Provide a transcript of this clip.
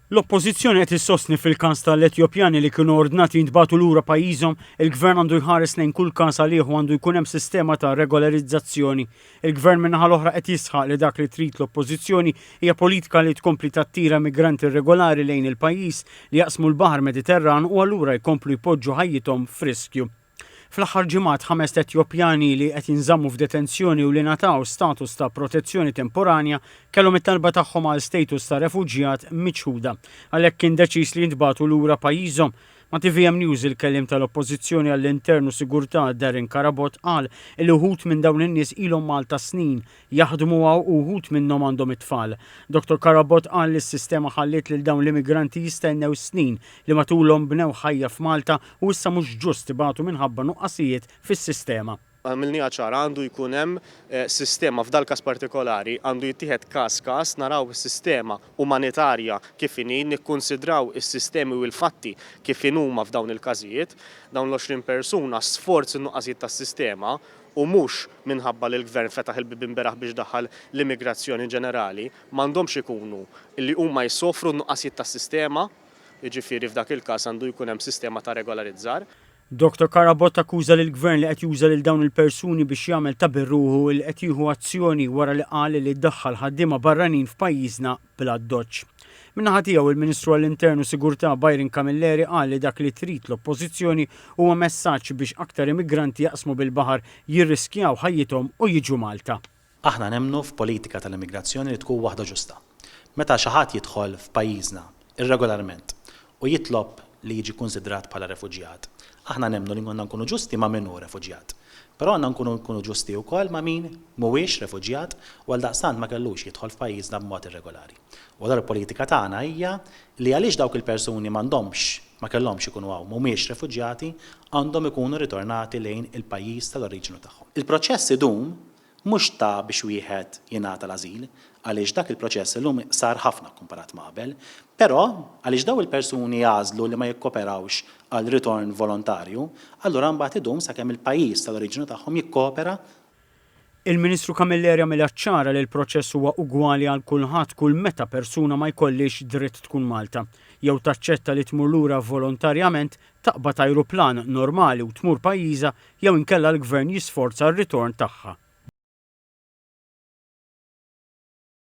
L-Oppożizzjoni qed issostni fil-każ tal-Etjopjani li kienu ordnati jintbagħtu lura pajjiżhom, il-Gvern għandu jħares lejn kull każ għalih u għandu jkun hemm sistema ta' regolarizzazzjoni. Il-Gvern min-naħa l-oħra qed jisħaq li dak li trid l-Oppożizzjoni hija politika li tkompli tattira migranti irregolari lejn il-pajjiż li jaqsmu l-baħar Mediterran u allura jkomplu jpoġġu ħajjithom f'riskju. Fl-aħħar ġimgħat ħamest Etjopjani li qed jinżammu f'detenzjoni u li ngħataw status ta' protezzjoni temporanja kellhom it-talba tagħhom għal status ta' refuġjat miċħuda. Għalhekk kien deċiż li jintbagħtu lura pajjiżhom. Ma' tvm News il-kelliem tal-Oppożizzjoni għall-Intern u Sigurtà Darren Carabott qal illi wħud minn dawn in-nies ilhom Malta snin Jaħdmu hawn u wħud minnhom għandhom it-tfal. Dottor Carabott qal li s-sistema ħalliet lil dawn l-immigranti jistennew snin li matulhom bnew ħajja f'Malta u issa mhux ġust ibatu minħabba nuqqasijiet fis-sistema. Għamilniha ċara, għandu jkun hemm sistema f'dal-każ partikolari, għandu jittieħed każ każ, naraw is-sistema umanitarja kif inhi, nikkunsidraw is-sistemi u l-fatti kif inhuma f'dawn il-każijiet. Dawn l-20 persuna, sforz in-nuqqasijiet tas-sistema, u mhux minħabba li l-Gvern fetaħ il-bibien beraħ biex daħħal l-immigrazzjoni ġenerali, m'għandhomx ikunu li huma jsofru n-nuqqasijiet tas-sistema, jiġifieri f'dak il-każ għandu jkun hemm sistema ta' regolarizzar. Dottor Carabott akkuża lill-Gvern li qed juża lil dawn il-persuni biex jagħmel ta' bir-ruħu li qed jieħu azzjoni wara li qal li daħħal ħaddiema barranin f'pajjiżna bl-addoċċ. Min-naħa tiegħu, il-Ministru għall-Intern u Sigurtà Byron Camilleri qal li dak li trid l-Oppożizzjoni huwa messaġġ biex aktar immigranti jaqsmu bil-baħar, jirriskjaw ħajjithom u jiġu Malta. Aħna nemmnu f'politika tal-immigrazzjoni li tkun waħda ġusta. Meta xi ħadd jidħol f'pajjiżna irregolarment u jitlob li jiġi kkunsidrat bħala refuġjat, aħna nemmnu li għandna nkunu ġusti ma' min hu refuġjat. Però għandna nkunu nkunu ġusti wkoll ma' min mhuwiex refuġjat u għaldaqstant ma kellux jidħol f'pajjiżna b'mod irregolari. U allura l-politika tagħna hija li għaliex dawk il-persuni m'għandhomx, ma kellhomx ikunu hawn, mhumiex refuġjati, għandhom ikunu ritornati lejn il-pajjiż tal-oriġinu tagħhom. Il-proċess idum mhux ta' biex wieħed jingħata l-ażil, għaliex dak il-proċess illum iqsar ħafna kkumparat ma' qabel, però għaliex dawn il-persuni jagħżlu li ma jikkoperawx għal ritorn volontarju, allura mbagħad idum sakemm il-pajjiż tal-oriġinu tagħhom jikkopera. Il-Ministru Camilleri għamilha ċara li l-proċess huwa ugwali għal kulħadd kull meta persuna ma jkollhiex dritt tkun Malta. Jew taċċetta li tmur lura volontarjament, taqbad ajruplan normali u tmur pajjiżha jew inkella l-Gvern jisforza r-ritorn tagħha.